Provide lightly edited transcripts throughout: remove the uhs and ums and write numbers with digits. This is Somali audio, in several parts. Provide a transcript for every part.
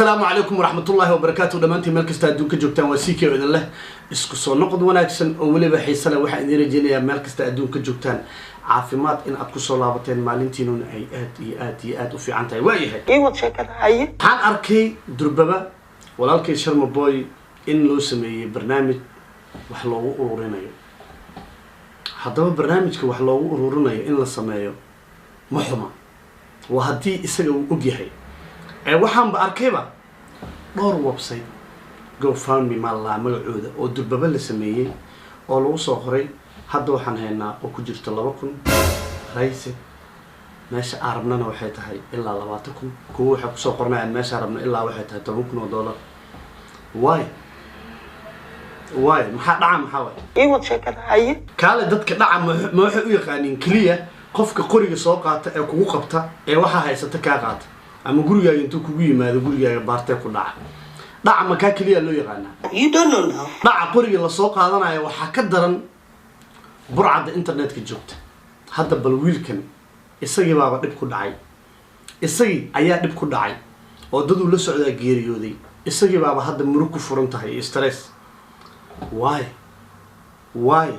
Assalaamu calaykum waraxmatullaahi wabarakaatu. Dhammaantiin meel kasta adduunka joogtaan, waa CK oo idin leh isku soo noqod wanaagsan oo weliba xiise leh. Waxaan idin rajeynayaa meel kasta adduunka joogtaan caafimaad in aad kusoo laabateen, maalintiinuna ay aad iyo aad iyo aad u fiican tahay. Waayahay. Ii wad sheekada, haye. Waxaan arkay durbaba walaalkay Sharma Boy in loo sameeyey barnaamij wax loogu ururinayo. Haddaba barnaamijka wax loogu ururinayo in la sameeyo ma xuma, waa haddii isaga uu og yahay. Ee waxaanba arkayba dhowr website, GoFundMe maalaa magacooda, oo durbaba la sameeyey oo lagu soo qoray. Hadda waxaan haynaa oo ku jirto 2000 rayse, meesha aan rabnana waxay tahay ilaa 20,000. Kuwo waxay kusoo qornayaan meesha rabna ilaa waxay tahay $10,000. Waay waay, maxaa dhaca? Maxaa waay? Ii wad sheekada, haye. Kaale, dadka dhaca ma waxay u yaqaaniin keliya qofka qoriga soo qaata ee kugu qabta ee waxaa haysata kaa qaata, ama gurigaaga intuu kugu yimaado gurigaaga baartee ku dhaca? Dhaca ma kaa keliya loo yaqaanaa? You don't know now. Dhaca qoriga lasoo qaadanayo waxaa ka daran burcadda internetka joogta. Hadda bal wiilkan isagii baaba dhib ku dhacay, isagii ayaa dhib ku dhacay oo daduu la socdaa geeriyooday. Isagii baaba hadda murug ku furan tahay iyo stress. Waay waay,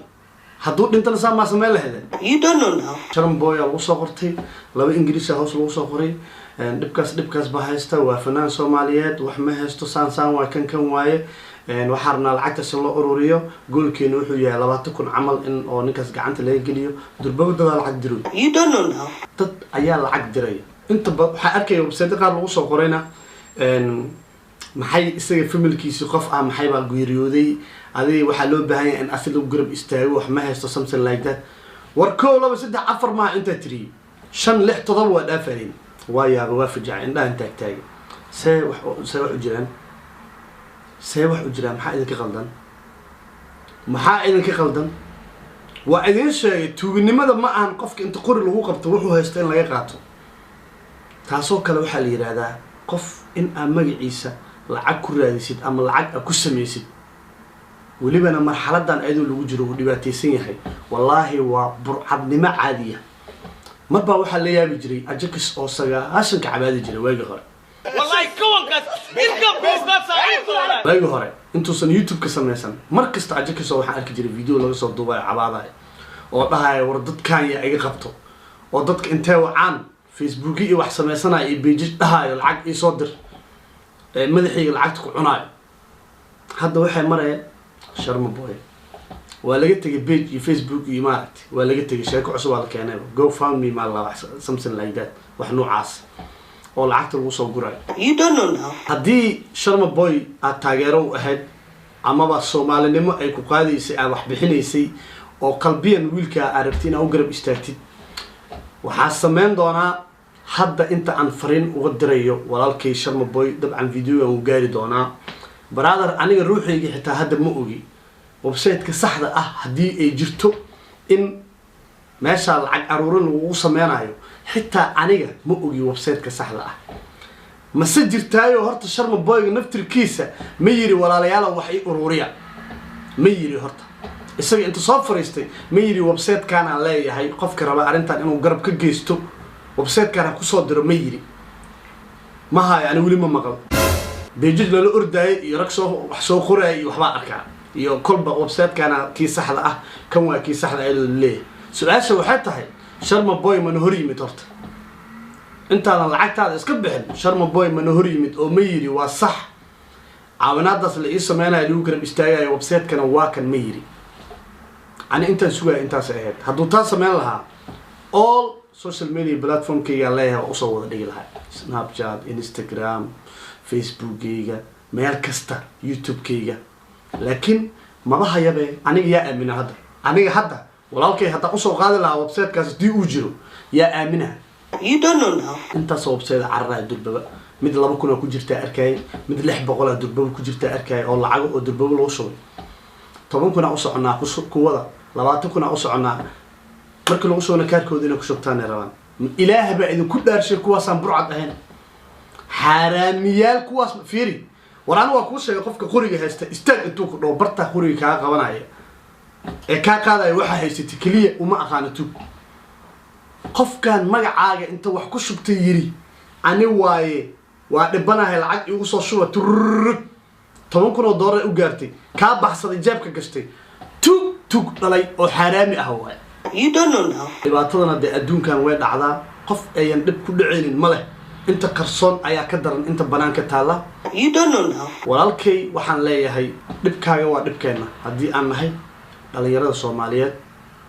hadduu dhintana saa maa sameyn lahedeen? You don't know now. Sharma Boy aa lagu soo qortay, laba Ingiriisa hoos lagu soo qoray. Dhibkaas dhibkaas baa haysta, waa fanaan Soomaaliyeed, wax ma haysto, saan saan waay, kan kan waaye. Waxaa rabnaa lacagtaas in loo ururiyo. Goalkeenu wuxuu yahay 20,000 camal in oo ninkaas gacanta laga geliyo. Durbaba dadaa lacag diro. You don't know now. Dad ayaa lacag diraya. Inta ba waxaa arkaya website qaar lagu soo qorayna maxay isaga familkiisi qof ah maxay baa geeriyooday, adiga waxaa loo baahan yahay in asi lagu garab istaago, wax ma haysto, something like that. War kow, laba, saddex, afar maaha, intaa tiriyey, shan, lix, todoba waa dhaafayeen. Waa yaaba, waa fajacay, indhahan taagtaagay. See wax u jiraan? See wax u jiraan? Maxaa idinka qaldan? Maxaa idinka qaldan? Waa idin sheegay, tuuginimada ma ahan qofka inta qori lagu qabto wuxuu haysto in laga qaato. Taasoo kale waxaa la yidhaahdaa qof in aad magaciisa lacag ku raadisid ama lacag aad ku samaysid, welibana marxaladan ayadoo lagu jiro uu dhibaataysan yahay. Wallaahi waa burcadnimo caadiya. Mar baa waxaa la yaabi jiray Ajakis oo 90-ka cabaadi jiray waagii hore. والله كونكاس إنك بوكاس. Waagii hore intuusan YouTube ka samaysan, mar kasta Ajakis oo waxaan arki jiray video laga soo duubayo, cabaadayo oo dhahaya: "War dadkan yaa iga qabto," oo dadka intee wacaan Facebook iyo wax samaysanaya iyo pages dhahayo: "Lacag iisoo dir," ee madaxayga lacagta ku cunaayo. Hadda waxay marayaan Sharma Boy waa laga tegay page iyo Facebook iyo maaragtay, waa laga tegay, sheeko cusub waa la keenay, GoFundMe maa la wax, something like that, wax noocaas oo lacagta lagu soo gurayo. You don't know now. Haddii Sharma Boy aad taageero u ahayd amaba Soomaalinimo ay ku qaadaysay, aad wax bixinaysay oo qalbiyan wiilkaa aad rabtid inaad u garab istaagtid, waxaa sameyn doonaa hadda inta aan fariin uga dirayo walaalkay Sharma Boy. Dabcan videogan uu gaari doonaa. Brother, aniga ruuxayga xitaa hadda ma ogi website-ka saxda ah. Haddii ay jirto in meeshaa lacag aruurin lagugu sameynayo, xitaa aniga ma ogi website-ka saxda ah. Mase jirtaayo horta Sharma Boyga naftirkiisa ma yiri: "Walaalayaala, wax ii ururiya"? Ma yiri horta isaga inta soo fariistay ma yiri: "Website-kan aan leeyahay, qofka raba arrintan inuu garab ka geysto website-kan ha kusoo diro"? Ma yiri? Ma hayo, ani weli ma maqal. Pages lala ordaayay iyo rag soo wax soo qoraya iyo waxbaa arkaa iyo kolba website-kana kii saxda ah, kan waa kii saxda ayadoo laleeyahay. Su-aasha waxay tahay: Sharma Boy mana hor yimid horta intaadan lacagtaada iska bixin? Sharma Boy mana hor yimid oo ma yiri: "Waa sax caawinaadaas la ii sameynayo, lagu garab istaagayo, website-kana waa kan"? Ma yiri? Ani intaan sugaya intaas ahayd. Hadduu taa sameyn lahaa, all social media platformkayga leeyahay waa usoo wada dhigi lahaa: Snapchat, Instagram, Facebookkayga, meel kasta, YouTube-kayga. Laakiin maba hayabe. Aniga yaa aamina hadda? Aniga hadda walaalkay haddaan usoo qaadi lahaa websitekaas haddii uu jiro, yaa aamina? You don't know now. Intaasoo website cararaya durbaba, mid 2000 aa ku jirtaa arkayay, mid 600 aa durbaba ku jirtaa arkaya, oo lacago oo durbaba lagu shubay. 10,000 aa u soconaa, kuwada 20,000 aa u soconaa. Markii lagu shubana kaarkooda inay ku shubtaanay rabaan. Ilaah baa idinku dhaarshay, kuwaasaan burcad ahayn, xaaraamiyaal kuwaas? Fiiri, war anigu waa kuu sheegay, qofka qoriga haysta istaag intuu ku dhawo bartaa qoriga kaa qabanaya ee kaa qaadaya waxaa haysatay keliya uma aqaano tuug. Qofkan magacaaga inta wax ku shubtay yiri: "Ani waaye," Waa dhibanahay, lacag igu soo shuba, turrrr, $10,000 u gaartay, kaa baxsaday, jeebka gashtay, tug tug dhalay oo xaaraami ah waay. You don't know now. Dhibaatadana dee adduunkan way dhacdaa, qof ayan dhib ku dhacaynin ma leh. Inta qarsoon ayaa ka daran inta banaanka taalla. You don't know now. Walaalkay, waxaan leeyahay dhibkaaga waa dhibkeenna haddii aan nahay dhalinyarada Soomaaliyeed,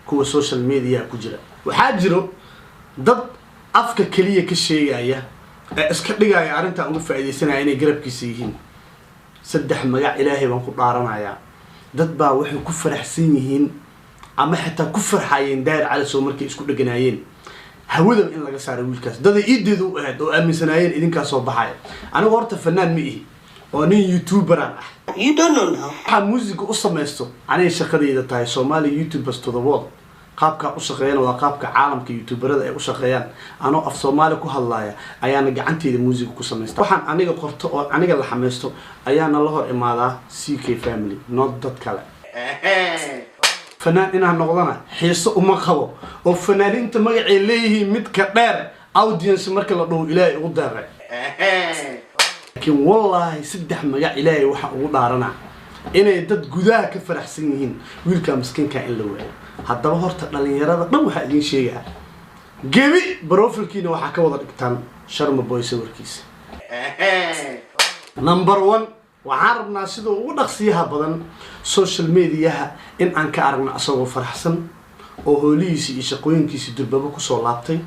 kuwa social media ku jira. Waxaa jiro dad afka keliya ka sheegaya ee iska dhigaya arrintaa uga faa'iidaysanaya inay garabkiisa yihiin. Saddex magac Ilaahay baan ku dhaaranayaa, dad baa waxay ku faraxsan yihiin ama xitaa ku farxayeen Daahir Calasow markay isku dheganaayeen hawadaba in laga saaray wiilkaas. Daday iideedu u ahayd oo aaminsanaayeen idinkaas soo baxaya. Anigu horta fanaan ma ihi oo nin youtuberan ah. You don't know now. Waxaa muusiga u samaysto aniga shaqadayda tahay Somali YouTubers to the world. Qaabkaa u shaqeeyana waa qaabka caalamka youtuberada ay u shaqeeyaan. Anoo af Soomaali ku hadlaaya ayaana gacanteyda muusiga ku samaysta. Waxaan aniga qorto oo aniga la xamaysto ayaana la hor imaadaa CK family, not dad kale. Fanaan inaan noqdana xiiso uma qabo, oo fanaaniinta magacay leeyihiin midka dheer audience marka la dhaho Ilaahay ugu deeqay. Laakiin wallaahi, saddex magac Ilaahay waxaa ugu dhaaranaa inay dad gudaha ka faraxsan yihiin wiilka miskiinka in la waayo. Haddaba horta dhalinyarada dhan waxaa idiin sheegaa, gebi profile-kiina waxaa ka wada dhigtaan Sharma Boy sawirkiisa. Number one, waxaan rabnaa sida ugu dhaqsiyaha badan social mediaha in aan ka aragno asagoo faraxsan oo hoolihiisi iyo shaqooyinkiisi durbaba kusoo laabtay,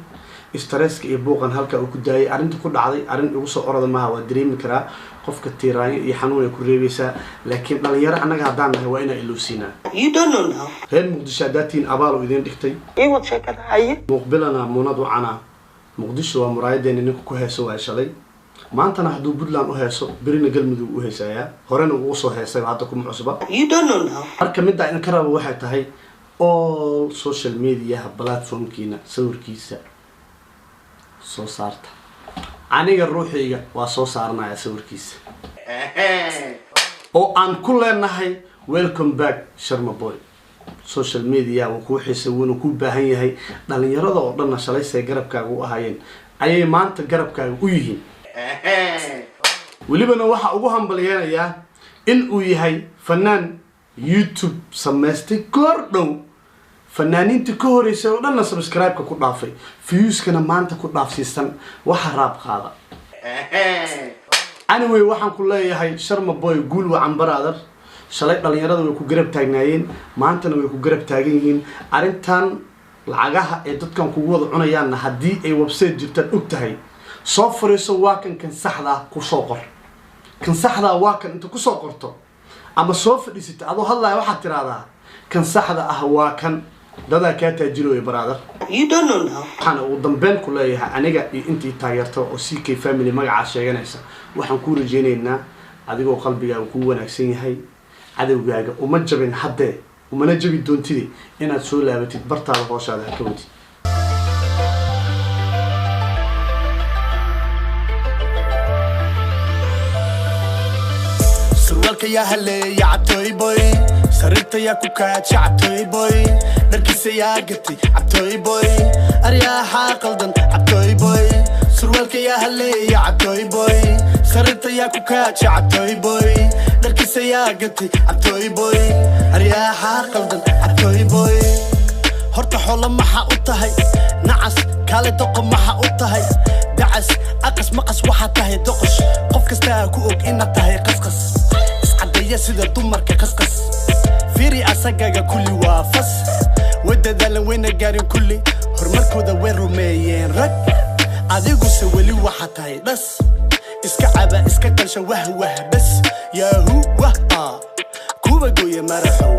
stresska iyo buuqan halka uu ku daayay. Arrinta ku dhacday arrin igu soo orada maaha, waa dareemi karaa qofka tiiraanyo iyo xanuun ay ku reebaysaa, laakiin dhalinyaro annaga haddaan nahay waa inaa ilowsiinaa. You don't know now. Reer Muqdisho haddaa tihiin, abaal uu idiin dhigtay. Ii wad sheekada haye. Muqbilana munad wacanaa, Muqdisho waa muraayadeena. Ninka ku heeso waa shalay, maantana hadduu Puntland u heeso, berina Galmudug u heesayaa, horena ugu soo heesay, hadda kuma cusba. You don't know now. Marka middaa idinka raba waxay tahay all social mediaha platformkiina sawirkiisa soo saarta. Aniga ruuxayga waa soo saaranaya sawirkiisa oo aan ku leenahay "Welcome back, Sharma Boy." Social media wuu kuu xiisay, wuuna kuu baahan yahay. Dhalinyarada oo dhanna shalaysay garabkaaga u ahaayeen ayay maanta garabkaaga u yihiin. Welibana waxaa ugu hambalyeenayaa in uu yahay fanaan YouTube samaystay goor dhow, fanaaniinta ka horeysay oo dhanna subscribe-ka ku dhaafay, viewskana maanta ku dhaafsiisan waxa raab qaada. Anyway, waxaan ku leeyahay Sharma Boy, guul wacan, brother. Shalay dhalinyarada way ku garab taagnaayeen, maantana way ku garab taagan yihiin. Arrintan lacagaha ee dadkan kugu wada cunayaanna, haddii ay website jirtaan og tahay, soo fariiso, waa kan kan saxdaa kusoo qor, kan saxdaa waa kan inta kusoo qorto ama soo fadhiisata adoo hadlaya waxaad tiraahdaa kan saxda ah waa kan. Dadaa kaa taajirooya, brother. You don't know now. Waxaana ugu dambeyn ku leeyahay aniga iyo intii taageerta oo CK family magacaa sheeganaysa, waxaan kuu rajeynaynaa adigoo qalbigaaga kuu wanaagsan yahay, cadowgaaga uma jabin haddee umana jabi doontide, inaad soo laabatid bartaada, hooshaada ha ka wadid. Surwaalka yaa haleeya, cabtooy boy? Sariirta yaa ku kaaja, cabtooy boy? Dharkiisa yaa gatay, cabtooy boy? Aryaaxaa qaldan, cabtooy boy? Surwaalka yaa haleeya, cabtooy boy? Sariirta yaa ku kaaja, cabtooy boy? Dharkiisa yaa gatay, cabtooy boy? Aryaaxaa qaldan, cabtooy boy? Horta xoolo maxa u tahay? Nacas kaale, doqo maxa u tahay? Dacas aqas maqas, waxaa tahay doqosh. Qof kastaa ku og inaad tahay qasqas, iscadeeya sida dumarka qasqas. Fiiri asagaga, kulli waa fas. Way dadaalan, wayna gaarin kulli horumarkooda, way rumeeyeen rag. Adiguse weli waxaa tahay dhas iska caba, iska qalsha, wah wah bas, yaahu wah ah, kuwa gooya maraxow.